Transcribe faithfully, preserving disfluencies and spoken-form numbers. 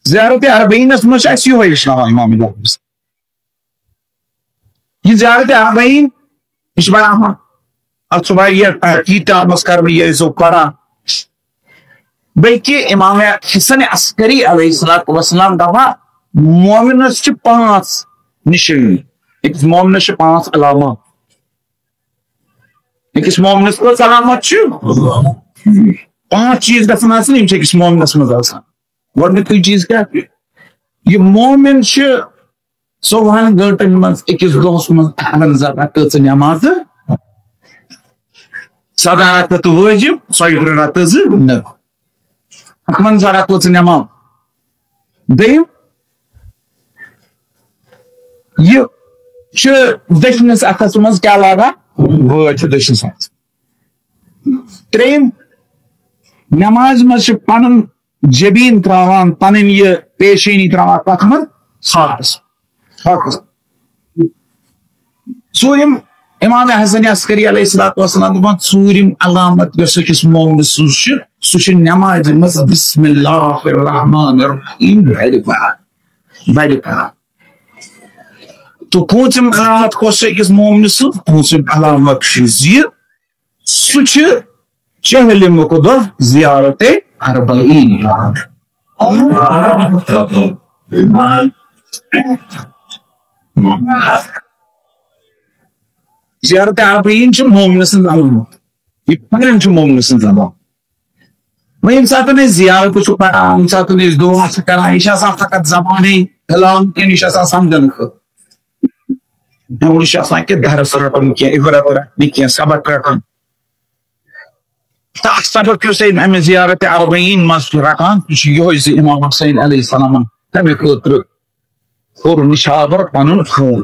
زیارت اربعینس منٛز چھُ اَسہِ یِہوٚے ہیٚچھناوان امام زہبی۔ یہِ زیارت اربعین، یہِ چھُ بڑٕ اہم۔ اتھ چھُ واریاہ تحقیق تہِ آمٕژ کرنہٕ، یہِ ٲسۍزیو پران۔ بلکہ امام حسن عسکری علیہ الصلوۃ والسلام دپان، مومنس چھِ پانٛژھ نشٲنی۔ أکِس مومنس چھِ پانٛژھ علامات۔ أکِس مومنس کٔژ علامات چھِ؟ پانٛژھ چیٖز گژھن آسٕنۍ، یِم چھِ أکِس مومنس منٛز آسان۔ گۄڈٕنیُکُے چیٖز کیٛاہ؟ یہِ مومن چھُ ژوٚوُہن گٲنٛٹن منٛز أکِس دۄہس منٛز اکھ منٛزٕ رکعت کٔژٕ نٮ۪مازٕ؟ سداہ رکعت واجب، ژۄیہِ ترٕٛہ رکعت زٕ نفل۔ اکھ منٛزٕ رکعت کٔژٕ نٮ۪ماز؟ دوٚیِم، یہِ چھُ دٔچھنِس اَتھس منٛز کیٛاہ لاگان؟ وٲج چھِ دٔچھنِس اَتھس۔ ترٛیٚیِم، نٮ۪مازِ منٛز چھِ پنُن جبیٖن ترٛاوان، پنٕنۍ یہِ پیشٲنی ترٛاوان کتھ منٛز؟ خاکس۔ خاکس۔ ژوٗرِم، امام حسن عسکری علیہ الصلوۃ والسلام دپان، ژوٗرِم علامت یۄس أکِس مومنہٕ سٕنٛز چھِ، سُہ چھُ نٮ۪مازِ منٛز بسم اللہ الرحمن الرحیم بڑِ پران، بڑِ پران۔ تہٕ پوٗنٛژِم علامت کۄس چھِ أکِس مومنہٕ سٕنٛز؟ پوٗنٛژِم علامت چھِ زِ سُہ چھُ جہلمُک دۄہ زیارت اربعین کران۔ زیارت اربعین چھِ مومنہٕ سٕنٛز علامت۔ یہِ پران چھُ مومنہٕ سٕنٛز علامت۔ وۄنۍ ییٚمہِ ساتہٕ أسۍ زیارت چھِ پران، ییٚمہِ ساتہٕ أسۍ دُعا چھِ کران، یہِ چھِ آسان فقط زبانٕے اعلان کِنہٕ یہِ چھِ آسان سمجھنہٕ خٲطرٕ؟ یہِ چھُ آسان کہِ درس رٹُن کینٛہہ، عبرت رٹنہِ کینٛہہ، سبق رٹُن۔ تہٕ اکھ سبق یُس أسۍ امہِ زیارت اربعین منٛز چھِ رٹان، سُہ چھُ یِہوٚے زِ امام حسین علیہ السلامن تمہِ خٲطرٕ کوٚر نشابر پنُن خوٗن۔